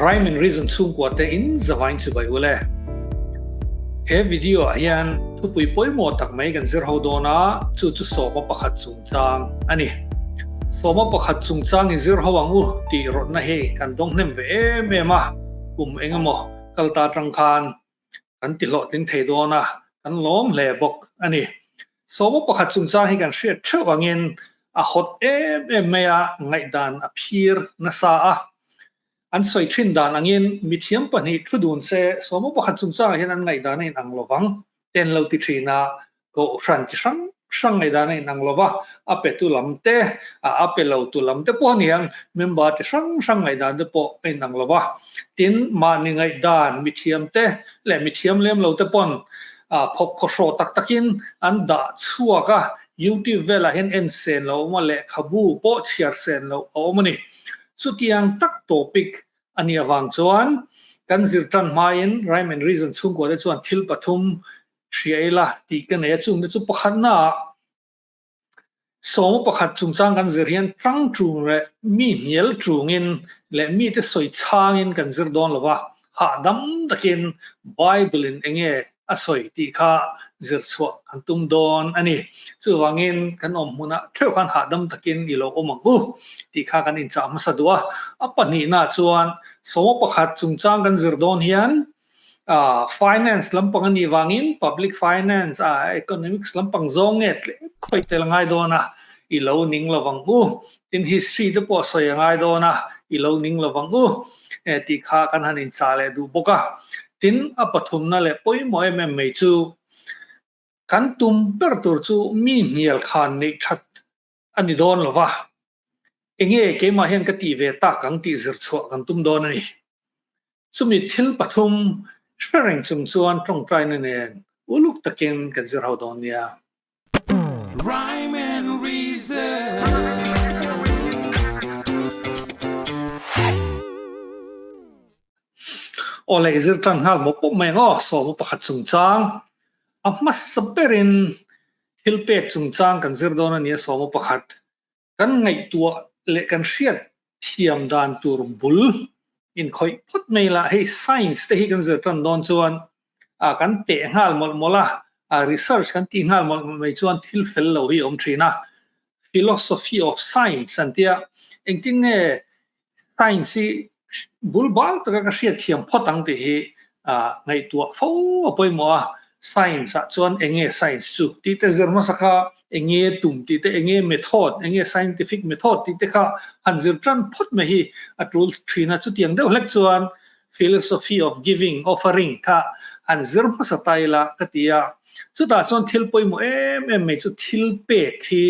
Rhyme and Reason chhungkua te in zavain chibai u le. He video ah hian thupui pawimawh tak mai kan zir ho dawn a, chu chu sawma pakhat chungchang a ni. Sawma pakhat chungchang i zir ho ang u tih rawtna hi kan dawng hnem ve em em a, kum engemaw kal ta atang khan kan ti hlawhtling thei dawn a, kan lawm hle bawk a ni. Sawma pakhat chungchang hi kan hriat theuh angin a hot em em mai a, ngaihdan a phir nasa a. An sawi thin dan angin mithiam pahnih thu dun se sawma pakhat chungchangah hian an ngaihdan a inang lovang te an lo ti thin a, Kohhran chi hrang hrang ngaihdan a inang lo va, a petu lam te, a pe lo tu lam te pawh a ni ang, member chi hrang hrang ngaihdan te pawh a inang lo va. Tin, mahni ngaihdan mithiam te leh mithiam lem lo te pawn phawk phawhraw tak takin an dah chhuak a, YouTube velah hian en sen lo a awm a, lehkhabu pawh chhiar sen loh a awm a ni. Chutiang tak topic a nih avang chuan kan zir tan hmain Rhyme and Reason chhungkua te chuan thil pathum hria ila tih ka nei a, chungte chu pakhatnaah sawma pakhat chungchang kan zir hian tang tung leh mi hnial tungin leh mite sawi chhangin kan zir dawn lo va, hahdam takin Bible in enge a sawi tih kha zir chhuah kan tum dawn a ni. Chuvangin kan awm hmunah theuh khan hahdam takin i lo awm ang u tih kha kan inchah hmasa duh a. A pahnihnaah chuan sawma pakhat chungchang kan zir dawn hian Finance lampang a nih vangin public finance a economics lampang zawng nge tlem khawih tel a ngai dawn a, i lo ning lo vang u. Tin history te pawh sawi a ngai dawn a, i lo ning lo vang u tih kha kan han inchah leh duh bawk a. Tin a pathumna leh pawimawh em em mai chu kan tum ber tur chu mi hnial khan neih that a ni dawn lo va, enge keimah hian ka tih ve tak ang tih zir chhuah kan tum dawn a ni. Chumi thil pathum hre reng chung chuan tawngtaina nen uluk takin kan zir ho dawn nia. Rhyme and Reason. Aw le i zir tan nghal mawp mawp mai ang aw, sawma pakhat chungchang a hmasa berin thil pek chungchang kan zir dawn a nia sawma pakhat kan ngaihtuah leh kan hriat thiam dan tur bul inkhawih phawt mai la, hei science te hi kan zir tan dawn chuan ah kan teh nghal mawlh mawlh a, ah research kan tih nghal mawlh mawlh mai chuan thil fel lo hi a awm thin a, philosophy of science an tia engtin nge Science hi bul bal taka ka hriat thiam phawt ang tih hi ngaihtuah fo a pawimawh a, science ah chuan eng nge science chu tih te zir hmasa kha eng nge tum tih te, eng nge method, eng nge scientific method tih te kha han zir tan phawt mai hi a tul thin a, chutiang deuh hlek chuan philosophy of giving, offering kha han zir hmasa ta ila ka ti a, chutah chuan thil pawimawh em em mai chu thil pek hi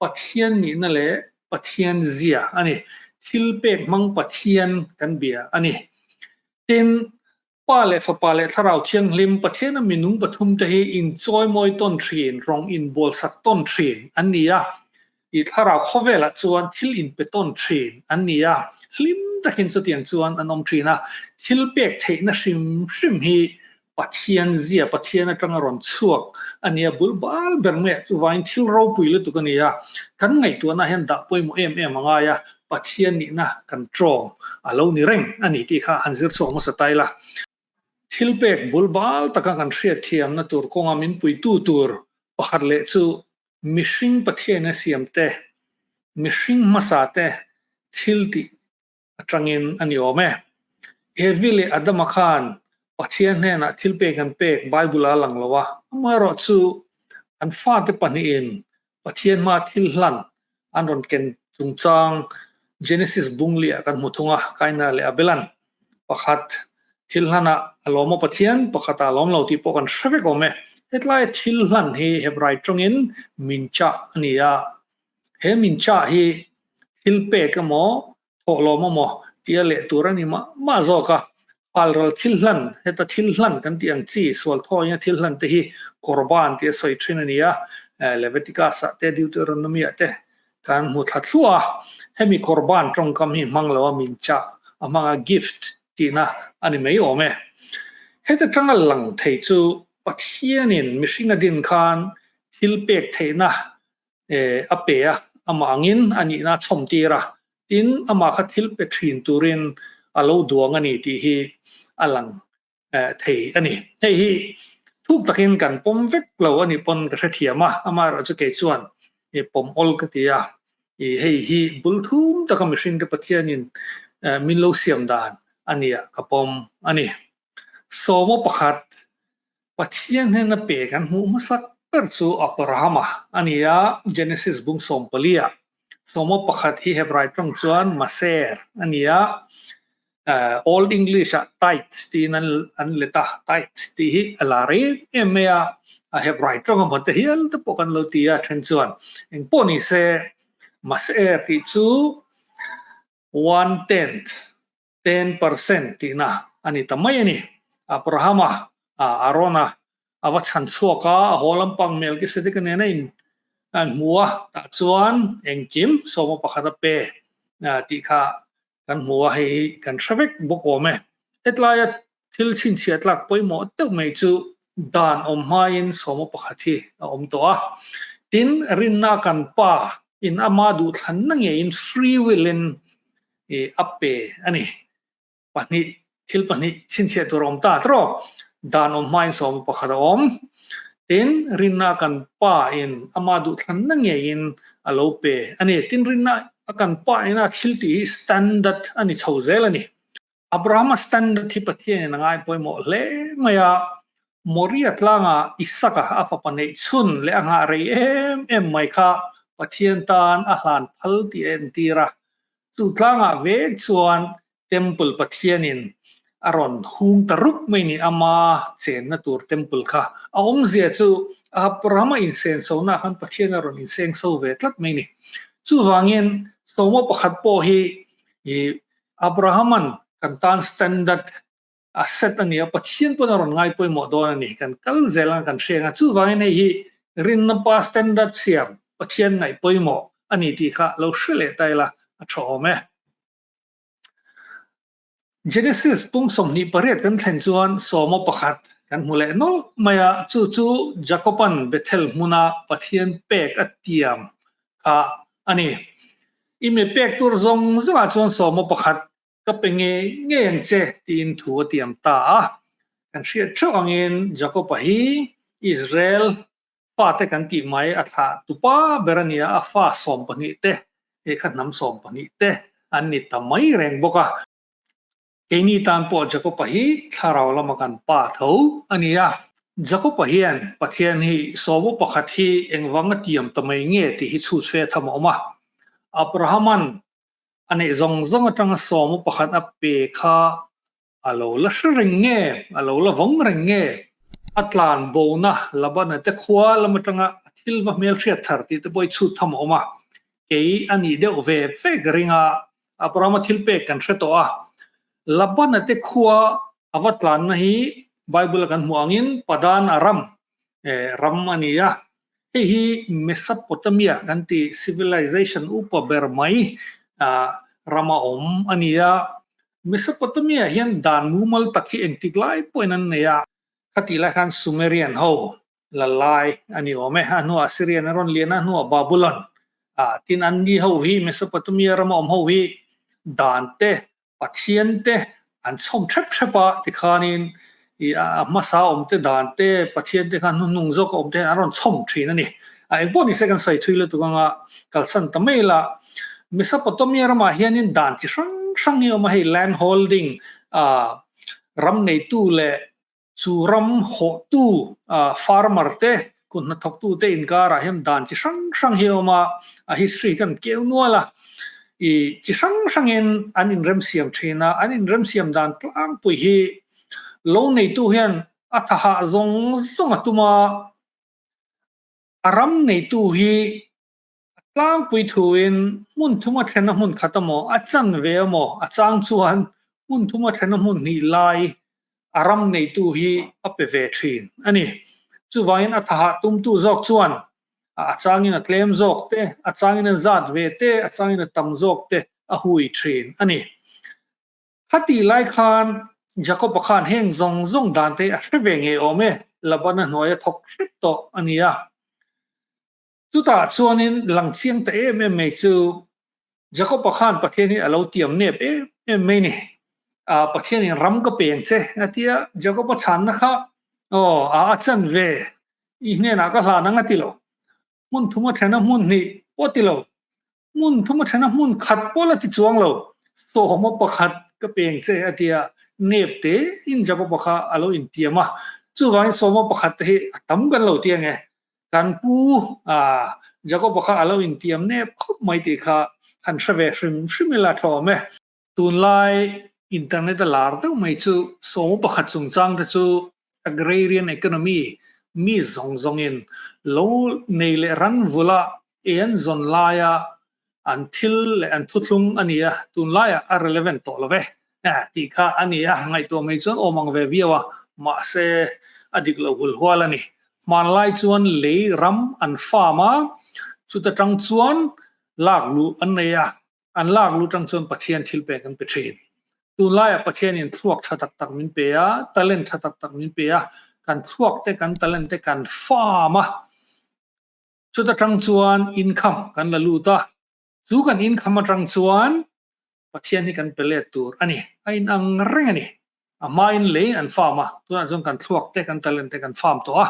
Pathian nihna leh Pathian zia a ni. Thil pek hmang Pathian kan bia a ni. Tin, Pa leh Fapa leh Thlarau Thianghlim, Pathiana minung pathumte hi inchawimawi tawn thin, rawng inbualsak tawn thin an ni a. I Thlarau khawvelah chuan thil inpe tawn thin an ni a. Hlim takin chutiang chuan an awm thin a. Thil pek theihna hrim hrim hi Pathian zia, Pathian atanga rawn chhuak a nia, bul bal ber mai ah chuvain thil ropui lutuk a ni a, kan ngaihtuahna hian dah pawimawh em em a ngai a, Pathian nihna kan tawng a lo ni reng a ni tih kha han zir chhuak hmasa ta ila. Thil pek bul bal taka kan hriatthiamna tur kawnga min puitu tur pakhat leh chu mihring Pathian a siam te, mihring hmasa te thil tih atangin a ni awm e. Evi leh Adama khan Pathian hnenah thil pek an pek Bible-ah a lang lo a, amaherawhchu an fate pahnihin Pathian hmaa thil hlan an rawn ken chungchang Genesis bung liah kan hmu thung a, Kaina leh Abelan pakhat thil hlanah a lawm a Pathian, pakhatah a lawm lo tih pawh kan hre vek awm e. Hetlai thil hlan hi Hebrai tawngin minchah a ni a, He min chah hi thil pek emaw, thawhlawm emaw tia leh tur a ni mah mah zawk a. Palral thil hlan, heta thil hlan kan tih ang chi, sual thawina thil hlan te hi Korban tia sawi thin a ni a, Leviticus ah te Deuteronomy ah te kan hmu thla thluah a. Hemi Korban tawngkam hi hmang lo a min chah a hmang a, gift tihna a ni mai awm e. Heta tanga lang thei chu Pathianin mihring a din khan thil pek theihna a pe a, amah angin a nihna a chhawm tir a, tin amah kha thil pe thin turin a lo duang a ni tih hi a lang thei a ni. Hei hi thuk takin kan pawm vek lo a nih pawn ka hrethiam a, amaherawhchu kei chuan i pawm awl ka ti a, i hei hi bul thum taka mihringte Pathianin min lo siam dan a nia ka pawm a ni. Sawma pakhat Pathian hnena pe kan hmuh hmasak ber chu Abrahama a ni a, Genesis bung 14 ah. Sawma pakhat hi Hebrai tawng chuan Maser a ni a, Old English ah tithe tiin an an let a, tithe tih hi a lar em em mai a, a Hebrai tawng a mawte hial te pawh kan lo ti a then chuan. Engpawh ni se Maser tih chu one tenth 10% tihna a ni ta mai a ni. Abrahama, Arona a va chhan chhuak a, a haw lampang Melkisedeka nena in an hmu a, tah chuan engkim sawma pakhat a pe tih kha kan hmu a, hei hi kan hre vek bawk awm e. Hetlaia thil chhinchhiah tlak pawimawh deuh mai chu dan awm hmain sawma pakhat hi a awm tawh a. Tin, rinna kan pa in ama duhthlanna ngeiin free will in i a pe a ni. Pahnih, thil pahnih chhinchhiah tur a awm ta tawh. Dan awm hmain sawma pakhat a awm. Tin, rinna kan pa in ama duhthlanna ngeiin a lo pe a ni. Tin, rinna a kan pa ina thil tih hi standard a ni chho zel a ni. Abrahama standard hi Pathianin a ngai pawimawh hle mai a. Moria tlanga Isaka a fapa neih chhun leh a nghah rei em em mai kha Pathian tan a hlan phal tih a entir a. Chu tlangah vek chuan Temple Pathianin a rawn hung ta rup mai ni ama chenna tur Temple kha. A awmzia chu Abrahama insensona khan Pathian a rawn insengso ve tlat mai ni. Chuvangin Sawma pakhat pawh hi Abrahaman kan tan standard a set a ni a, Pathian pawn a rawn ngai pawimawh dawn a ni. Kan kal zel ang kan hriang a, chuvangin hei hi rinna pa standard siam Pathian ngaih pawimawh a ni tih kha lo hre leh ta ila a tha awm e. Genesis pung 28 kan thlen chuan sawma pakhat kan hmu leh nawlh mai a, chu chu Jacoban Bethel hmuna Pathian pek a tiam kha a ni. I mi pek tur zawng zawngah chuan sawma pakhat ka pe ngei ngei ang che tiin thu a tiam ta a. Kan hriat theuh angin Jacob-a hi Israel fate kan tih mai a thlah tupa ber a ni a, a fa 12 te hei kha hnam 12 te an ni ta mai reng bawk a. Keini tan pawh Jacob-a hi thlarau lama kan pa tho a ni a. Jacob-a hian Pathian hi sawma pakhat hi engvang a tiam ta mai nge tih hi chhut fe tham a awm a. Abraham-a'n A neih zawng zawng atanga sawma pakhat a pe kha a lo la hre reng nge, a lo la vawng reng nge, a tlan bona Labana te khua lam atanga a thil va hmelhriat thar tih te pawh i chhut tham a awm a. Kei a nih deuh ve ve ka ring a, Abrahama thil pek kan hre tawh a. Labana te khua a va tlanna hi Bible a kan hmuh angin Padan Aram ram a ni a. Hei hi Mesopotamia kan tih civilization upa ber mai rama awm a ni a. Mesopotamia hian dan mumal tak hi engtik lai pawhin an nei a. Khatih lai khan Sumerian ho la lai a ni awm e. A hnuah Assyrian an rawn lian a, a hnuah Babylon. Tin an ni ho hi Mesopotamia rama awm ho hi dan te Pathian te an chhawm hrep hrep a, tikhanin i a hmasa awm te dan te, Pathian te khan hnuhnung zawk a awm te hian an rawn chhawm thin a ni. A engpawh ni se kan sawi thui lutuk anga kalsan ta mai la. Mesopotamia ramah hianin dan chi hrang hrang hi a awm a, hei land holding, ram neitu leh Chu ram hawhtu farmer te, kut hnathawktu te inkarah hian dan chi hrang hrang hi a awm a, a history kan keu nual a. I chi hrang hrangin an inremsiam thin a, an inremsiam dan tlangpui hi lo neitu hian a thahah zawng zawng a tum a, a ram neitu hi A tlangpui thuin hmun thuma thlenna hmun khat emaw, a chanve emaw, a chang chuan hmun thuma thlenna hmun hnih lai a ram neitu hi a pe ve thin a ni. Chuvangin a thahah tumtu zawk chuan a changin a tlem zawk te, a changin a zat ve te, a changin a tam zawk te a hui thin a ni. Khatih lai khan Jakob-a khan heng zawng zawng dan te a hre ve ngei awm e, Labana hnuaia thawk hrep tawh a ni a. Chutah chuanin lang chiang ta em em mai chu Jakob-a khan Pathian hi a lo tiam nep em em mai ni. Pathianin ram ka peng che a tia Jakob-a chhanna kha aw a a chan ve i hnenah ka hlan ang a ti lo. Hmun thuma thena hmun hnih pawh a ti lo. Hmun thuma thena hmun khat pawh la ti chuang lo. Sawma pakhat ka peng che a tia nep te in Jakob-a kha a lo intiam a. Chuvangin sawma pakhat te hi a tam kan lo ti ang e. Kan pu Jakob-a kha a lo intiam nep khawp mai tih kha han hre ve hrim hrim ila tha awm e. Tunlai internet a lar deuh mai chu sawma pakhat chungchang te chu agrarian economy mi zawng zawngin lo nei leh ran vula ei an zawn laia an thil leh an thuthlung a ni a, tunlaiah a relevant tawh lo ve tih kha a ni a, ngaihtuah mai chuan awm ang ve viau a, mahse a dik lo hul hual a ni. Hmanlai chuan lei ram an farm a, chuta tang chuan lak luh an nei a, An lak lu tang chuan Pathian thil pek an pe thin. Tunlaiah Pathianin thluak tha tak tak min pe a, talent tha tak tak min pe a, kan thluak te kan talent te kan farm a, chuta tang chuan income kan la lut a, chu kan income atang chuan Pathian hi kan pe let tur a ni. A inang reng a ni. A hmain lei an farm a, tunah chuan kan thluak te kan talent te kan farm tawh a,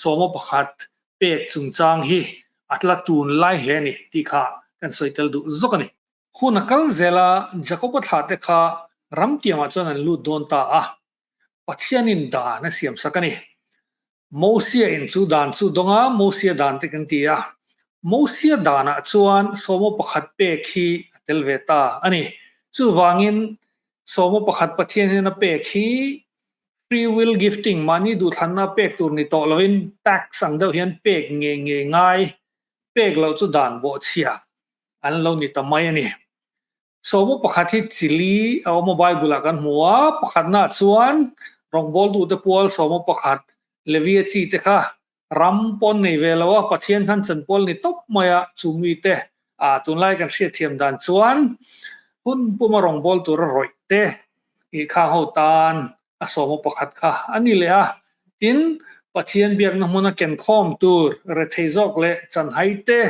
sawma pakhat pek chungchang hi a tla tun lai hle a ni tih kha kan sawi tel duh zawk a ni. Hun a kal zel a, Jakob-a thlah te kha ramtiangah chuan an lut dawn ta a, Pathianin dan a siam sak a ni. Mosia in chu dan chu dawng a, Mosia dan te kan ti a. Mosia danah chuan sawma pakhat pek hi a tel ve ta a ni. Chuvangin sawma pakhat Pathian hian a pek hi free will gifting, mahni duhthlanna pek tur ni tawh lovin tax ang deuh hian pek ngei ngei ngai, pek loh chu dan bawhchhia an lo ni ta mai a ni. Sawma pakhat hi chili a awm a Bible ah kan hmu a, pakhatnaah chuan rawngbawltute pual sawma pakhat Levia chi te kha ram pawn nei ve lo a, Pathian khan chanpual ni tawp mai a, chu mite ah tunlai kan hriatthiam dan chuan hun puma rawngbâwl tura rawih te ih khang ho tan a sawma pakhat kha a ni leh a, tin, Pathian biakna hmuna kenkhawm tur rethei zawk leh chanhai te,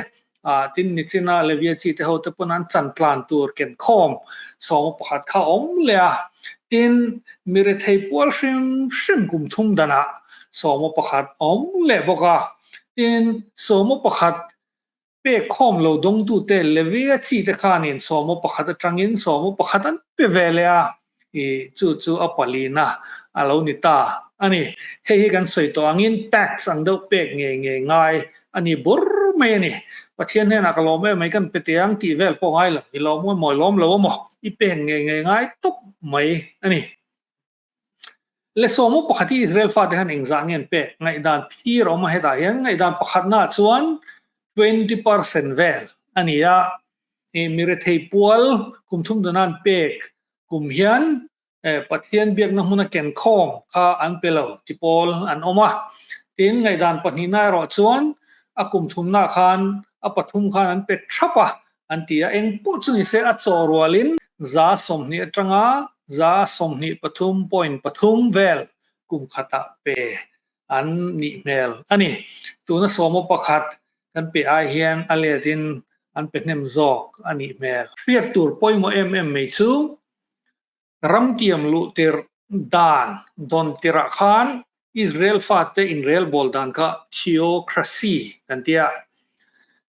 tin, nichina Levia chi te ho te pawn an chan tlan tur kenkhawm sawma pakhat kha a awm leh a, tin, mi rethei pual hrim hrim kum thum danah sawma pakhat a awm leh bawk a, tin, sawma pakhat Pek khawm lo dawngtute Levia chi te khanin sawma pakhat atangin sawma pakhat an pe ve leh a, i chu chu a palina a lo ni ta a ni. Hei hi kan sawi tawh angin tax ang deuh pek ngei ngei ngai a ni bur mai a ni. Pathian hnenah ka lawm em mai kan pe teh ang tih vel pawh ngai lo, i lawm emaw i lawm lo emaw i pek ngei ngei ngai tawp mai a ni. Le sawmu pakhat hi Israel fate hian engzah nge an pek? Ngaihdan phir a awm a hetah hian ngaihdan pakhatnaah chuan 20% vel a ni a, ih mirethei pual kum thum duna an pek kum hian Pathian biakna hmuna kenkhawm kha an pe lo ti pawl an awm a. Tin, ngaihdan pahnihna erawh chuan a kum thumnaah khan a pathum khan an pe thap a, An ti a, eng pawh chu nise a chaw rualin 20% atanga 23.3 vel kum khatah pe an nih hmel a ni. Tuna sawma pakhat kan pe ai hian a letin an pe hnem zawk a nih hmel. Hriat tur pawimawh em em mai chu Ramtiam luh tirh dan dawn tirhah khan Israel fate inrelbawl dan kha theocracy kan ti a.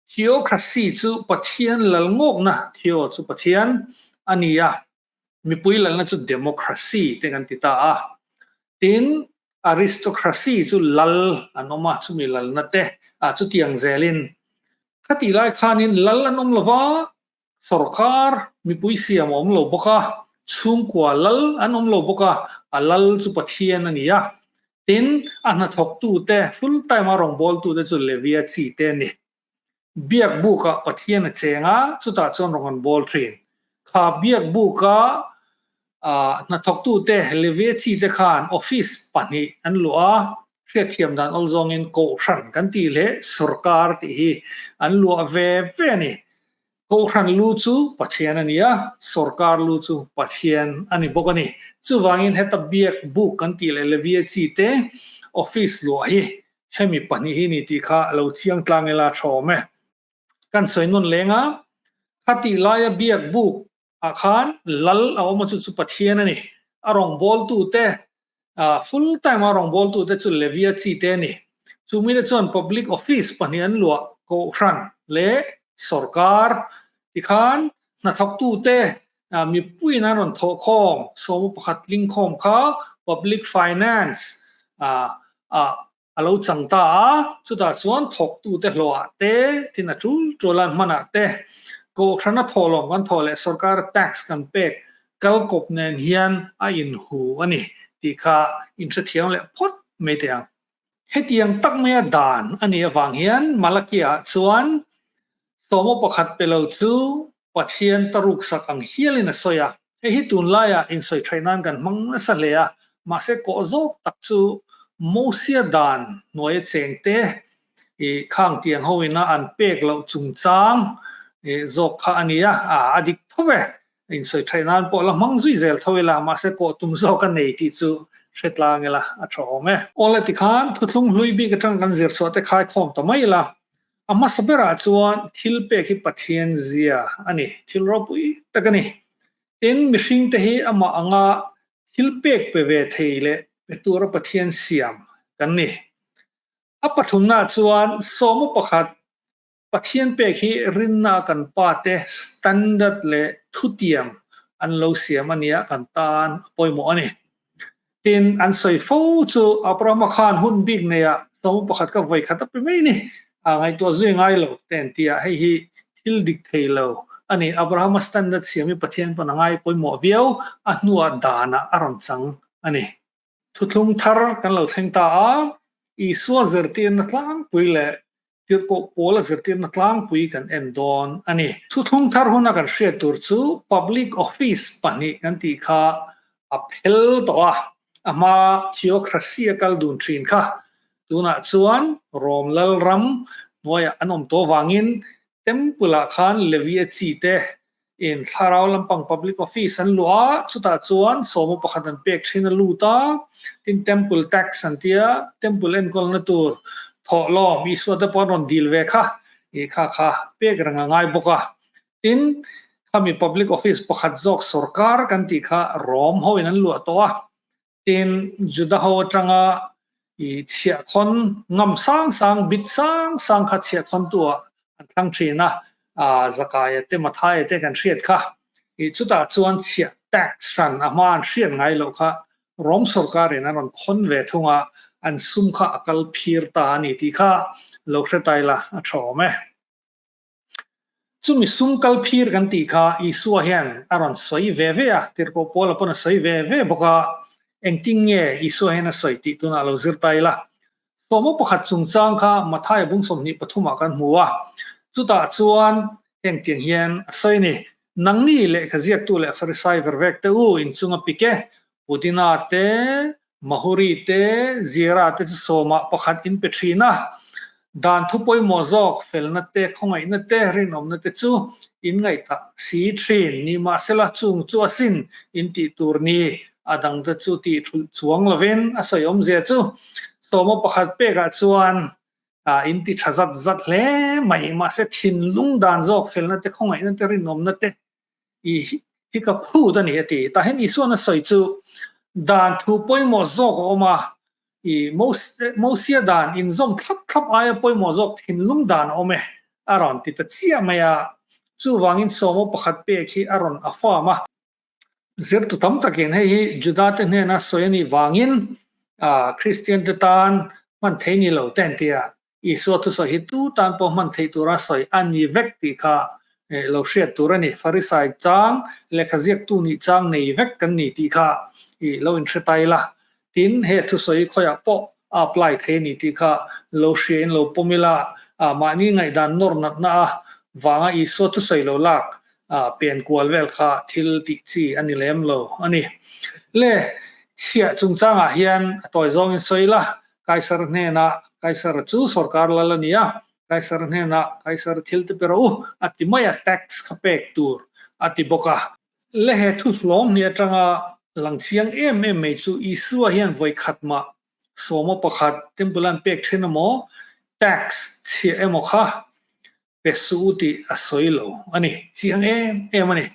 Theocracy chu Pathian lal ngawkna, theo chu Pathian a ni a, mipui lalna chu democracy te kan ti ta a. Tin, aristocracy chu lal an awm a, chumi lalna te chutiang zelin khatih lai khanin lal an awm lo va, Sorkar mipui siam a awm lo bawk a, chhungkua lal an awm lo bawk a, a lal chu Pathian a ni a. Tin, a hnathawktute, full time a rawngbawltute chu Levia chi te a ni. Biakbukah Pathian a cheng a, chutah chuan rawn an bawl thin. Kha biakbuka hnathawktute, Levia chi te khan office pahnih an luah a, hriatthiam dan awl zawngin Kohhran kan tih leh Sorkar tih hi an luah ve ve a ni. Kohhran lu chu Pathian a ni a, sorkar lu chu Pathian a ni bawk a ni. Chuvangin heta biak buk kan tih leh Levia chi te office luah hi hemi pahnih hi ni tih kha lo chiang tlang ila tha awm e. Kan sawi nawn leng a, khatih laia biak buk. Ah khan lal a awm a chu chu Pathian a ni. A rawngbawltute full time a rawngbawltute chu Levia chi te a ni. Chu mite chuan public office pahnih an luah Kohhran leh sorkar tikhan hnathawktute mipuiin an rawn thawhkhawm sawma pakhat tlingkhawm kha public finance ah a lo chang ta a, chutah chuan thawktute hlawhah te, tin a tul tul a hmanah te, kohhrana thawhlawm kan thawh leh sorkar tax kan pek kal kawp nen hian a inhu a ni tih kha inhrethiam leh phawt mai teh ang. Hetiang tak maia dan a nih avang hian Malakia-ah chuan sawma pakhat pe lo chu Pathian ta ruksak ang hialin a sawi a, hei hi tunlaiah insawi theih nan kan hmang nasa hle a, mahse kawh zawk tak chu Mosia dan hnuaia chengte i khang tiang ho ina an pek loh chungchang i zawk kha a ni a, a dik tho e, insawi theih nan pawh la hmang zui zel tho ila, mahse kawh tum zawk a nei tih chu hre tlang ila a tha awm e. Awle tikhan thuthlung hlui bik atang kan zir chhuah te khaikhawm ta mai ila, A hmasa berah chuan thil pek hi Pathian zia a ni, thil ropui tak a ni. Tin, mihringte hi amah anga thil pek pe ve thei leh pe tura Pathian siam kan ni. A pathumnaah chuan sawma pakhat Pathian pek hi rinna kan pate standard leh thutiam an lo siam a nia kan tan a pawimawh a ni. Tin, an sawi fo chu Abrahama khan hun bik neiah sawma pakhat kha vawi khat a pe mai ni, a ngaihtuah zui ngai lo te an ti a, hei hi thil dik thei lo a ni. Abrahama standard siam hi Pathian pawn a ngai pawimawh viau, a hnuah danah a rawn chang a ni. Thuthlung thar kan lo thleng ta a, Isua zirtirna tlangpui leh Tirhkoh Paula zirtirna tlangpui kan en dawn a ni. Thuthlung thar huna kan hriat tur chu Public Office pahnih kan tih kha a phel tawh a, a hma Theocracy a kal dun thin kha. Tunah chuan Rom Lalram hnuaiah an awm tawh vangin Temple-ah khan Levia chi te in thlarau lampang public office an luah a, chutah chuan sawma pakhat an pek thin a lut a, tin temple tax an tia, temple enkawlna tur thawhlawm Isua te pawh an rawn dil ve kha, ih kha kha pek reng a ngai bawk a. Tin, khami public office pakhat zawk sorkar kan tih kha Rom ho in an luah tawh a, Tin, Juda ho atanga i chhiahkhawn ngam sang sang, bit sang sang kha chhiahkhawn tu ah an thlang thin a, Zakaia te Mathaia te kan hriat kha. I chutah chuan chhiah tax hran a hma an hriat ngai loh kha Rom sorkar in an rawn khawn ve thung a, an sum kha a kal phir ta a ni tih kha lo hre ta ila a tha awm e. Chumi sum kal phir kan tih kha Isua hian a rawn sawi ve ve a, Tirhkoh Paula pawn a sawi ve ve bawk a, engtin nge Isua hian a sawi tih tunah lo zir ta ila. Sawma pakhat chungchang kha Mathaia bung 23 ah kan hmu a, chutah chuan hengtiang hian a sawi a ni, Nangni lehkha ziaktu leh Farisai vervek te u inchunga pik e, Pudina te, Mahuri te, Zira te chu sawmah pakhat in pe thin a. Dan thu pawimawh zawk, felna te, khawngaihna te, rinawmna te chu in ngaihthah si thin. Nimahsela chung chu a sin in tih tur ni, a dangte chu tih thulh chuang lovin a sawi awmzia chu sawma pakhat pekah chuan in ti tha zat zat hle mai. Mahse thinlung dan zawk, felna te, khawngaihna te, rinawmna te I hi ka phut a ni a ti. Tah hian Isuan a sawi chu dan thu pawimawh zawk a awm a, i Mosia dan inzawm thlap thlap aia pawimawh zawk thinlung dan a awm e a rawn ti ta chiah mai a. Chuvangin sawma pakhat pek hi a rawn affirm a. Zirtu tam takin hei hi Juda te hnena sawi a nih vangin Kristian te tan hman thei ni lo te an ti a. Isua thusawi hi tu tan pawh hman theih tura sawi a ni vek tih kha lo hriat tur a ni. Farisai chang, lehkha ziaktu nih chang nei vek kan ni tih kha lo inhre ta ila. Tin, he thusawi khawiah pawh a apply thei a ni tih kha lo hria in lo pawm ila, mahni ngaihdan nawr natna a vanga Isua thusawi lo lak pen kual vel kha thil tih chi a ni lem lo a ni. Le, chhiah chungchangah hian a tawi zawngin sawi ila, Kaisar hnenah, Kaisar chu sorkar lal a ni a, Kaisar hnenah Kaisar thil te pe rawh u a ti mai a, tax kha pek tur a ti bawk a. Le he thu hlawm hnih atanga lang chiang em em mai chu Isua hian vawi khat mah sawma pakhat temple an pek thin emaw tax chhiah emaw kha pe suh u tih a sawi lo a ni, chiang em em a ni.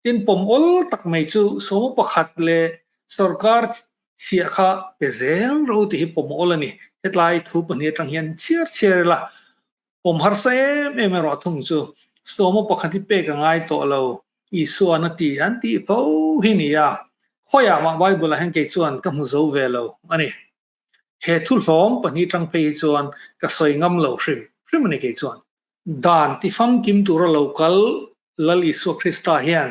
Tin, pawm awl tak mai chu sawma pakhat leh sorkar chhiah kha pe zel ro tih hi pawm awl a ni. Hetlai thu pahnih atang hian chhiar chhiar ila pawm harsa em em erawh thung chu sawma pakhat hi pek a ngai tawh lo Isuan a ti an tih fo hi ni a, khawiah mah Bible ah hian kei chuan ka hmu zo ve lo a ni. He thu hlawm pahnih tang phei hi chuan ka sawi ngam lo hrim hrim a ni kei chuan. Dan ti famkim tura lo kal Lal Isua Krista hian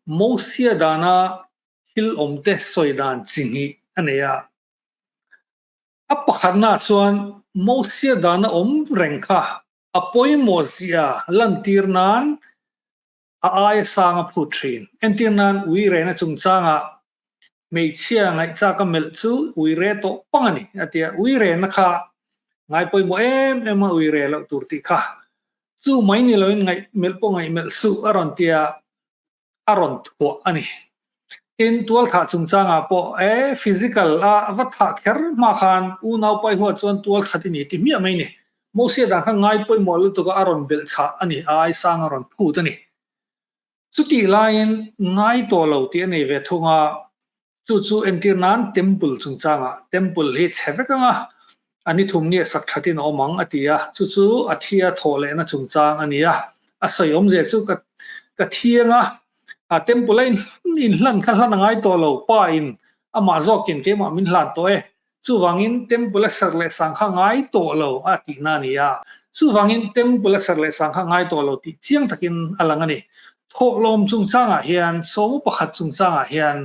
Mosia dana thil awmte sawi dan chi hnih a nei a. A pakhatnaah chuan Mosia dana awm reng kha a pawimawh zia lantir nan a aia sang a phut thin. Entir nan ui rehna chungchangah hmeichhia ngaihchak a melh chu ui reh tawh pang a ni a ti a, ui rehna kha ngai pawimawh em em a ui reh loh tur tih kha chu mai ni loin ngaih melh pawh ngaih melh suh a rawn ti a, a rawn thuah a ni. Tin, tualthah chungchangah pawh e physical a va thah kher hma khan unau paihua chuan tualthat i ni ti hmiah mai ni. Mosia dan kha ngai pawimawh lutuk a a rawn belh chhah a ni, a aisang a rawn phut a ni. Chutih laiin ngai tawh lo tih a nei ve thung a, chu chu entir nan Temple chungchangah Temple hi chhe vek ang a, a ni thum nia sak thatin a awm ang a ti a, chu chu a thia thawh lehna chungchang a ni a, a sawi awmzia chu ka ka thiang a, a Temple a inhlan kha hlan a ngai tawh lo, pa in amah zawkin keimah min hlan tawh e, Chuvangin Temple a serh leh sang kha ngai tawh lo a tihna a ni a. Chuvangin Temple a serh leh sang kha ngai tawh lo tih chiang takin a lang a ni. Thawhlawm chungchangah hian, sawmu pakhat chungchangah hian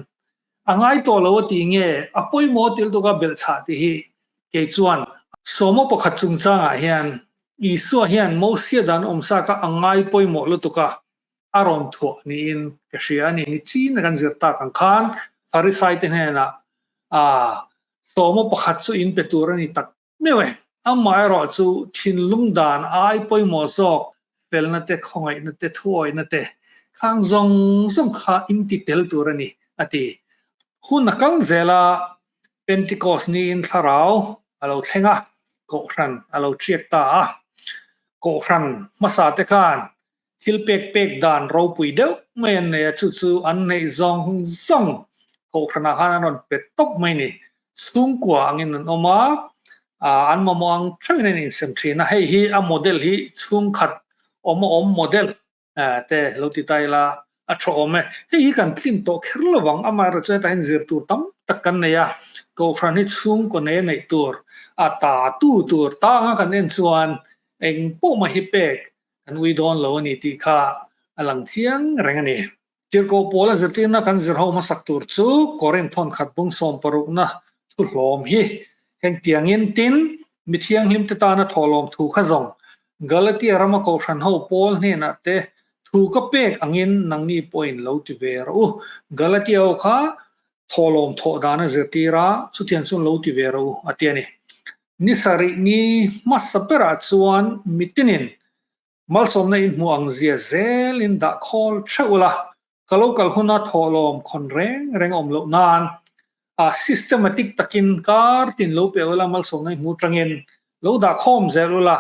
a ngai tawh lo a tih nge a pawimawh til tuk a belhchhah tih hi kei chuan sawmu pakhat chungchangah hian Isua hian Mosia dan awmsa kha a ngai pawimawh lutuk a, a rawn thuah niin ka hria a ni. Nichin a kan zir tak ang khan Pharisai te hnenah a sawma pakhat chu in pe tur a ni tak meuh e. Amaherawh chu thinlung dan ai pawimawh zawk felna te, khawngaihna te, thuawihna te khang zawng zawng kha in ti tel tur a ni a ti. Hun a kal zel a, Pentecost niin thlarau a lo thleng a, Kohhran a lo ṭiak ta a. Kohhran hmasa te khan Thil pek pek dan ropui deuh mai an nei a, chu chu an neih zawng zawng kohhranah khan an rawn pe tawp mai a ni. Chhungkua angin an awm a, an mamawh ang theuhin an insem thin a, hei hi a model hi chhungkhat awm a awm model te lo ti ta ila a tha awm e. Hei hi kan tlin tawh kher lo vang, amaherawhchu hetah hian zir tur tam tak kan nei a, kohhran hi chhungkaw nei a neih tur, a ta tu tur tanga kan en chuan eng pawh mai hi pek Kan ui dawn lo a ni tih kha a lang chiang reng a ni. Tirhkoh Paula zirtirna kan zir ho hmasak tur chu Korinth thawn khat bung sawm parukna thu hlawm hi heng tiangin tin, mi thianghlimte tana thawhlawm thu kha zawng Galatia rama kohhran ho Paul hnenah te thu ka pek angin nangni pawhin lo ti ve rawh u. Galatia ho kha thawhlawm thawh dan a zirtir a, chutiang chuan lo ti ve rawh u a ti a ni. Ni sarih ni hmasa berah chuan mitinin malsawmna in hmuh ang zia zelin dah khawl theuh ula, ka lo kal huna thawhlawm khawn reng reng awm loh nan a systematic takin kar tin lo pe ula malsawmna in hmuh tangin lo dah khawm zel ula,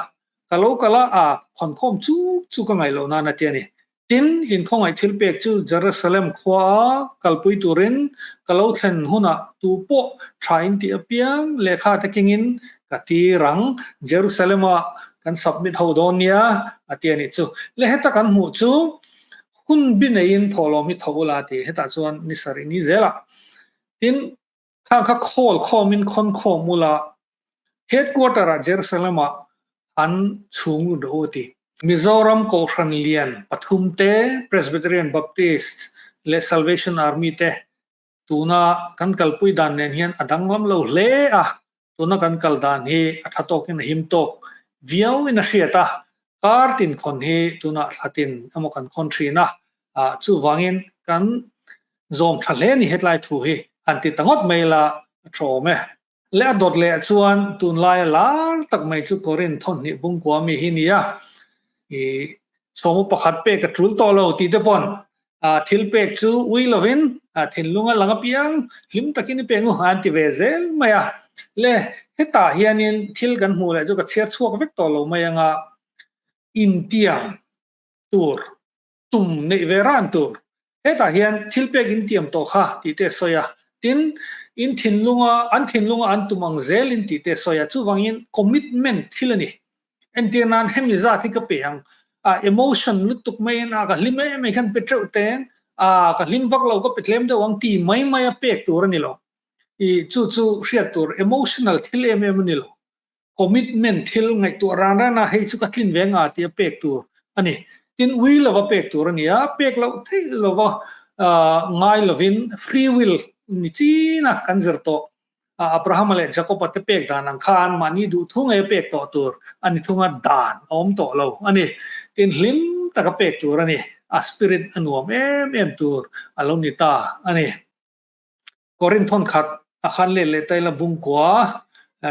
ka lo kal a a khawn khawm chuk chuk a ngaih loh nan a ti a ni. Tin, inkhawngaih thilpek chu Jerusalem khuaa kalpui turin ka lo thlen hunah tu pawh tha in tih apiang lehkha te kengin ka tir ang, Jerusalem-ah kan submit ho dawn nia, a ti a nih chu. Le heta kan hmuh chu hun bi neiin thawhlawm hi tho ula a ti, hetah chuan ni sarih ni zelah. Tin, Khang kha khawl khawmin khawn khawm ula, Headquarter-ah Jerusalem-ah an chhung lut rawh u a ti. Mizoram Kohhran lian pathum te, Presbyterian, Baptist leh Salvation Army te tuna kan kalpui dan nen hian a danglam lo hle a, tuna kan kal dan hi a tha tawkin a him tawk viauin a hriat a, kar tin khawn hi tunah thla tin emaw kan khawn thin a, chuvangin kan zawm tha hle ni hetlai thu hi han ti ta ngawt mai la a tha awm e. Leh a dawt leh chuan tunlaia lar tak mai chu Korin thawnhnih bungkua mi hi nia i sawmu pakhat pek a tul tawh lo tih te pawn thil pek chu ui lovin thinlung a lang apiang hlim takin i peng u an ti ve zel mai a. Le hetah hianin thil kan hmuh leh chu ka chhiar chhuak vek tawh lo mai anga intiang tur tum neih ve ran tur. Hetah hian thil pek in tiam tawh kha tih te a sawi a, tin, in thinlunga, an thinlunga an tum ang zelin tih te a sawi a, chuvangin commitment thil a ni. Entir nan hemi zat hi ka pe ang, a emotion lutuk maiin a ka hlim em em khan pe teuh teng, a ka hlim vak lo ka pe tlem deuh ang ti mai mai a pek tur a ni lo. I chu chu hriat tur emotional thil em em a ni lo. Commitment thil ngaihtuah ran ran a hei chu ka tlin ve nga tia pek tur a ni. Tin ui lova pek tur a ni a, pek loh theih lova ngai lovin free will ni chin a kan zir tawh. Abrahama leh Jacoba te pek dan ang khan mahni duh thu ngei a pek tawh tur a ni thung a, dan a awm tawh lo a ni. Tin hlim taka pek tur a ni, a spirit a nuam em em tur a lo ni ta a ni. Korinth thawn khat a khan let leh taila bungkua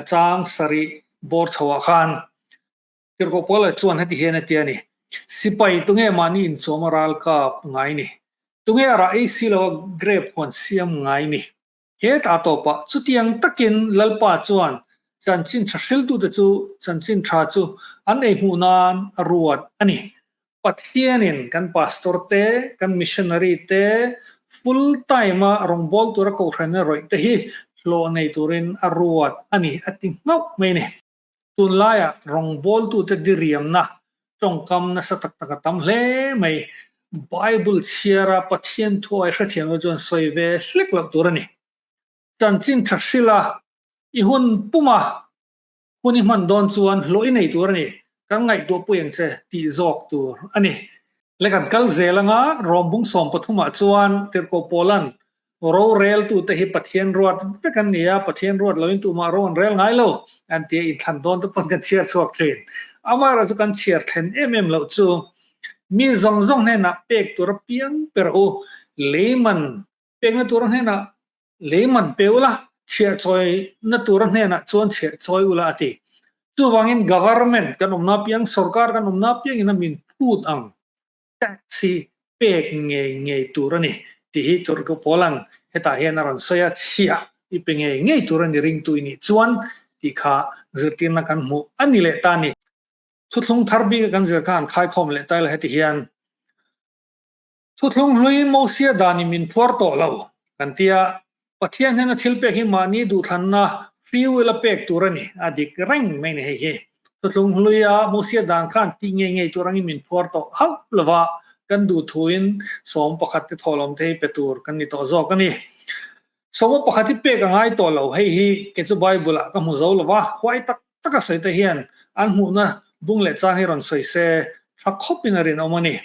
chang sarih bawr chho ah khan Tirhkoh Paula chuan heti hian a ti a ni, Sipai tunge mahni inchawm a ral kap ngai ni? Tunge a rah ei si lo a grape huan siam ngai ni? Hetah tawpah chutiang takin Lalpa chuan chanchin tha hriltute chu chanchin tha chu an ei hmuh nan a ruat a ni. Pathianin kan pastor te, kan missionary te full time a rawngbâwl tura kohhran a rawih te hi hlawh nei turin a ruat a ni a ti nghauh mai a ni. Tunlaiah rawngbâwltute diriamna tawngkam nasa tak tak a tam hle mai. Bible chhiara Pathian thuai hrethiam lo chuan sawi ve hlek loh tur a ni. Chanchin tha hrila i hun puma Hun i hman dawn chuan hlawh i nei tur a ni, kan ngaihtuah pui ang che tih zawk tur a ni. Le kan kal zel anga Rawmbung 13 ah chuan Tirhkoh Pawlan roreltute hi Pathian ruat vek an ni a, Pathian ruat loin tumah ro an rel ngai lo an tia inthlan dawn te pawn kan chhiar chhuak thin. Amaherawh chu kan chhiar thlen em em loh chu mi zawng zawng hnenah pek tur apiang ber u leiman pekna tura hnenah Lei man pe ula, chhiah chawi na tura hnenah chuan chhiah chawi ula a ti. Chuvangin government kan awmna piang, sorkar kan awmna piangin a min phut ang tax hi pek ngei ngei tur a ni tih hi Turku Pawlan hetah hian a rawn sawi a, chhiah i pe ngei ngei tur a ni ringtu i nih chuan tih kha zirtirna kan hmuh a ni leh ta a ni. Thuthlung thar bika kan zir khan khaikhawm leh ta ila heti hian. Thuthlung hlui Mosia danin min phuar tawh lo kan ti a, Pathian hian a thil pek hi mahni duhthlanna free will a pek tur a ni, a dik reng mai ni hei hi. Thuthlung hluia Mosia dan khan tih ngei ngei tur angin min phuar tawh hauh lova, kan duhthuin 11 te thawhlawm te hi pe tur kan ni tawh zawk a ni. 11 hi pek a ngai tawh lo, hei hi kei chu Bible ah ka hmu zo lova, huai tak taka sawi te hian an hmuhna bung leh chang hi rawn sawi se tha khawpin a rinawm a ni.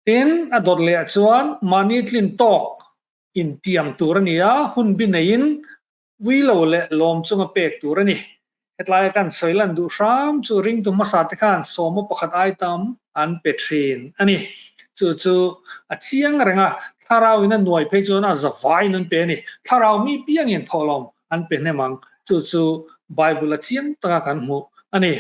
Tin, a dawt leh ah chuan mahni tlin tawk intiam tur a ni a, hun bi neiin ui lo leh lawm chunga pek tur a ni. Hetlaia kan sawi lan duh hram chu ringtu hmasa te khan sawma pakhat ai tam an pe thin a ni. Chu chu a chiang reng a, thlarau in a nuai phei chuan a zavaiin an pe a ni. Thlarau mi piangin thawhlawm an pe hnem ang. Chu chu Bible a chiang taka kan hmuh a ni.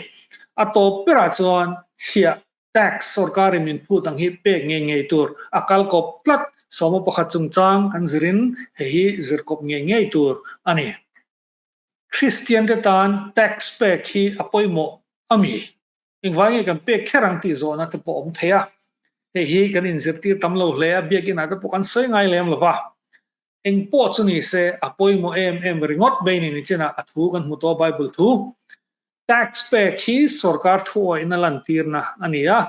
A tawp berah chuan chhiah Tax sorkarin min phut ang hi pek ngei ngei tur a kal kawp tlat, 11 chungchang kan zirin hei hi zir kawp ngei ngei tur a ni. Kristian te tan tax pek hi a pawimawh a mi? Engvai nge kan pek kher ang tih zawhna te pawh awm thei a. Hei hi kan inzirtir tam lo hle a, biakinn ah te pawh kan sawi ngai lem lo va. Eng pawh chu ni se a pawimawh em em ringawt mai ni nichinah a thu kan hmu tawh Bible thu. Tax pek hi sorkar thuawihna lantirna a ni a,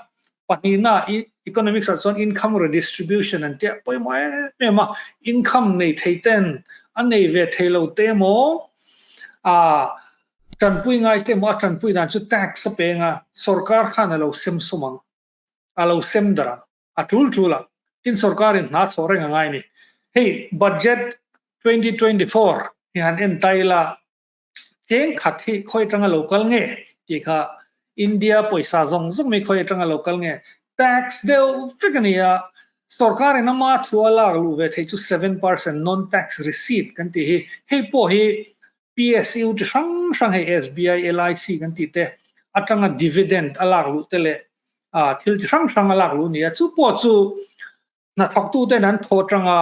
pahnihna economics ah chuan income redistribution an tia pawimawh em em a, income nei thei ten a nei ve thei lo te emaw ah tanpui ngai te emaw a tanpui dan chu tax a peng a, sorkar khan a lo sem sum ang, a lo sem darh ang, a tul tul a, tin sorkarin hna thawh reng a ngai a ni. Hei budget 2024 hi han en ta ila, Cheng khat hi khawi atanga lo kal nge tih kha India pawisa zawng zawng mai khawi atanga lo kal nge tax deuh vek a ni a, sorkar in ama thu a lak luh ve theih chu 7% non tax receipt kan tih hi hei pawh hi PSU chi hrang hrang hei SBI, LIC kan tih te atanga dividend a lak luh te leh thil chi hrang hrang a lak luh a ni a, chu pawh chu Hnathawktuten an thaw atanga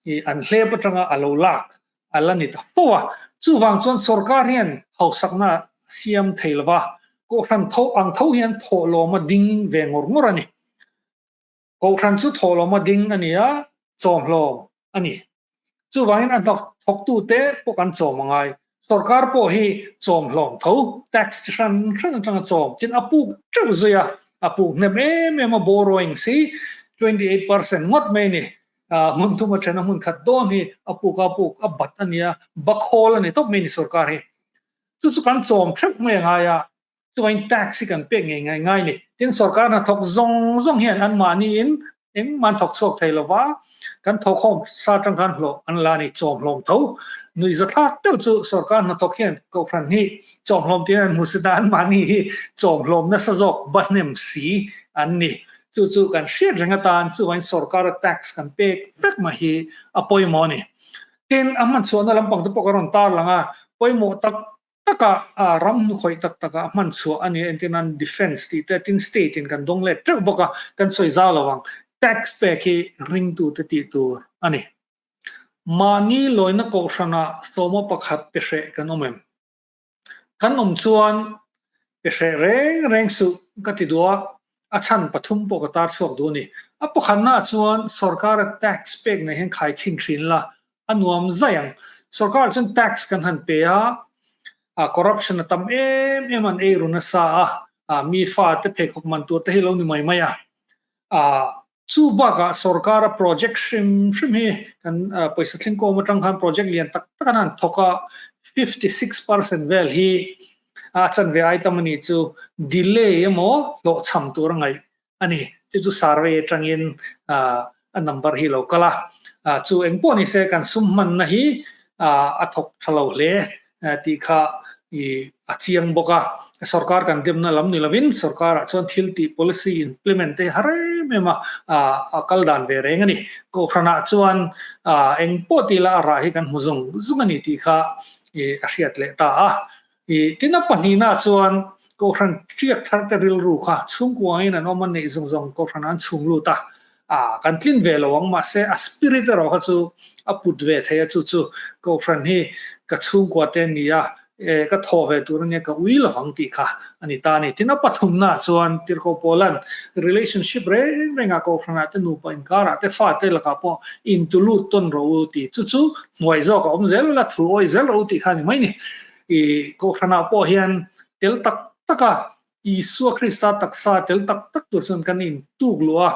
i an hlep atanga a lo lak a la ni ta fo a. Chuvang chuan sorkar hian hausakna a siam thei lo va, kohhran tho ang tho hian thawhlawm a ding ve ngawr ngawr a ni. Kohhran chu thawhlawm a ding a ni a. Chawmhlawm a ni. Chuvangin a hnathawktute pawh kan chawm a ngai. Sorkar pawh hi chawmhlawm tho, tax chi hran hran atanga chawm. Tin, a puk teuh zui a, a puk hnem em em a, borrowings hi 28% ngawt mai a ni. Hmun thum a then a, hmun khat dawn hi a puk a, a puk a bat a nia, bakhawl a ni tawp mai a ni sorkar hi. Chu chu kan chawm theuh mai a ngai a. Chuan tax hi kan pek ngei ngai ngai ni. Tin, sorkar hnathawk zawng zawng hian anmahniin engmah an thawk chhuak thei lova, kan thawkhawm sa atang khan hlawh an la ni, chawmhlawm tho. Nuihzathlak deuh chu sorkar hnathawk hian kohhran hi chawmhlawm tiin an hmu si ta, anmahni hi chawmhlawm nasa zawk bahnem si an ni. Chu chu kan hriat reng atan chuvain sorkara tax kan pek vek mai hi a pawimawh a ni. Tin, a hmanchhuahna lampang te pawh ka rawn tarlang a, pawimawh tak taka ram hnukhawih tak taka hman chhuah a ni a, entir nan defence tih te tin state in kan dawng let teuh bawk a, kan sawi zau lo ang. Tax pek hi ringtute tih tur a ni. Mahni lawina kohhranah sawma pakhat pe hreh kan awm em? Kan awm chuan pe hreh reng reng suh ka ti duh a, a chhan pathum pawh ka tar chhuak duh a ni. A pakhatnaah chuan sorkara tax pek nei hian khaikhin thin la, a nuam zai ang. Sorkar chuan tax kan han pe a, a corruption a tam em em an ei ru nasa a, a mi fa te pheikhawk man tur te hi lo ni mai mai a. A chu bakah sorkara project hrim hrim hi kan pawisa thlengkawm atang khan project lian tak tak an han thawk a, 56% vel hi a chanve ai tam a nih chu delay emaw hlawhchham tur a ngaih a ni. Chu chu survey atangin a number hi lo kal a. Chu eng pawh ni se kan sum hmanna hi a thawk tha lo hle tih kha a chiang bawk a. Sorkar kan demna lam ni lovin sorkarah chuan thil tih policy implement te har em em a, a kal dan ve reng a ni. Kohhranah chuan eng pawh tih lah a rah hi kan hmu zung zung a ni tih kha a hriat leh ta a. I tin a pahnihna chuan Kohhran ṭiak thar te rilru kha chhungkuangin an awm a neih zawng zawng Kohhran an chhung lut a, a kan tlin ve lo ang mahse a spirit erawh kha chu a put ve thei a chu chu Kohhran hi ka chhungkua te an ni a, e ka thaw ve tur ania ka ui lo ang tih kha a ni ta a ni. Tin a pathumna chuan Tirhkoh Pawlan relationship reng rengah Kohhranah te nupa inkarah te fate lakah pawh intulut tawn rawh u tih chu chu hnuai zawk a awm zel ula thu awi zel rawh u tih kha a ni mai ni. I Kohhranah pawh hian tel tak taka Isua Krista taksa tel tak tak tur chuan kan intuk luh a,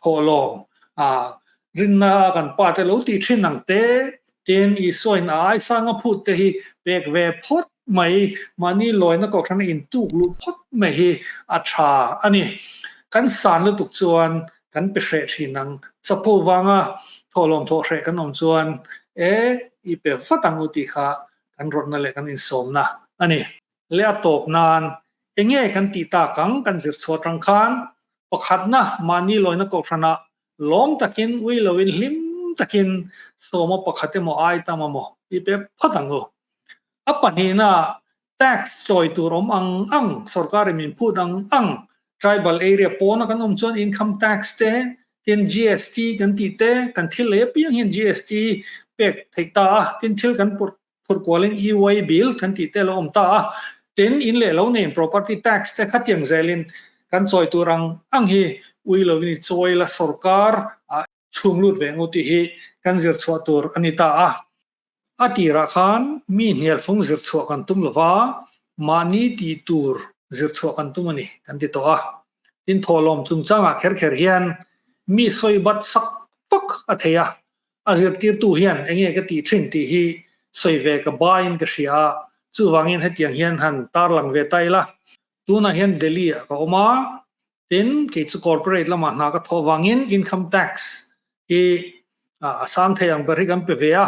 thawhlawm a rinna kan pa te lo tih thin ang te, tin Isua in a aisanga phut te hi pek ve phawt mai, mahni lawina Kohhran a intuk luh phawt mai hi a tha a ni. Kan san lutuk chuan kan pe hreh thin ang, chapo vanga thawhlawm thawh hreh kan awm chuan e i pe vat ang u tih kha kan rawtna leh kan insawmna a ni. Leh a tawp nan enge kan tih tak ang kan zir chhuah atang khan pakhatna mahni lawina kohhranah lawm takin ui loin hlim takin sawma pakhat emaw ai tam emaw i pe phawt ang u. A pahnihna tax chawi tur awm ang ang sorkarin min phut ang ang tribal area pawna kan awm chuan income tax te tin GST kan tih te kan thil lei apiang hian GST pek theih ta a, tin thil kan phurh phurh kualin e-way bill kan tih te a lo awm ta a, tin in leh lo neiin property tax te khatiang zelin kan chawi tur ang ang hi ui lovin i chawi la sorkar ah chhung lut ve ang u tih hi kan zir chhuah tur a ni ta a. A tirah khan mi hnialfung zir chhuah kan tum lova, mahni tih tur zir chhuah kan tum a ni kan ti tawh a. Tin thawhlawm chungchangah kher kher hian mi sawi bat sak vak a thei a, a zirtirtu hian enge ka tih thin tih hi sawi ve ka baiin ka hria a, chuvangin hetiang hian han tarlang ve ta ila. Tunah hian Delhi-ah ka awm a, tin kei chu corporate lamah hna ka thawh vangin income tax hi a sang thei ang ber hi kan pe ve a,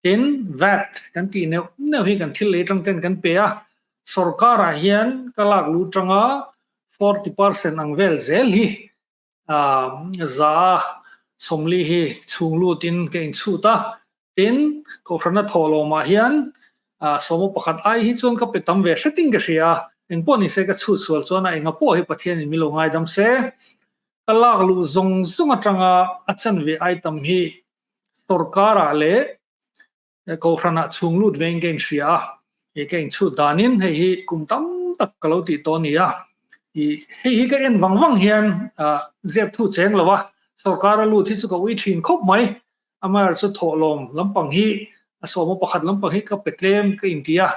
tin vat kan tih neuh neuh hi kan thil lei atang ten kan pe a, sorkarah hian ka lak luh atanga 40% ang vel zel hi za 40 hi chhung lutin ka inchhut a, tin Kohhrana thawhlawmah hian sawma pakhat ai hi chuan ka pe tam ve hretin ka hria a, engpawh nise ka chhut sual chuan a enga pawh hi Pathianin min lo ngaidam se. Ka lak luh zawng zawng atanga a chanve ai tam hi sorkarah leh Kohhranah chhung lut vein ka inhria a, i ka inchhut danin hei hi kum tam tak ka lo tih tawh a ni a. I hei hi ka en vang vang hian zep thu cheng lo a. Sorkar a lut hi chu ka ui thin khawp mai. Amaherawhchu chu thawhlawm lampang hi a sawma pakhat lampang hi ka pe tlem ka inti a.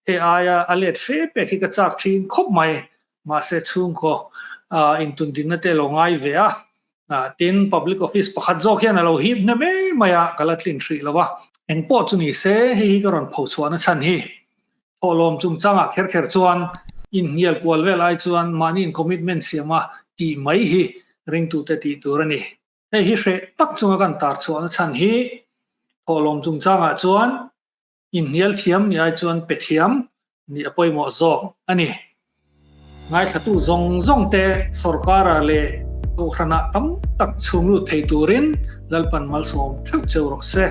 Hei aia a let fe pek hi ka chak thin khawp mai. Mahse chhungkaw intundinna te lo ngai ve a. Tin, Public Office pakhat zawk hian a lo hip hnem em mai a, ka la tlin hrih lo a. Engpawh chu ni se, hei hi ka rawn pho chhuahna chhan hi. Thawhlawm chungchangah kher kher chuan inhnial kual vel ai chuan mahni in commitment siama tih mai hi ringtute tih tur a ni. Hei hi hreh tak chunga kan tar chhuahna chhan hi thawhlawm chungchangah chuan inhnial thiam ni ai chuan pe thiam nih a pawimawh zawk a ni. Ngaithlatu zawng zawng te sorkara leh kohhranah tam tak chhung lut thei turin Lalpan malsawm theuh cheu rawh se.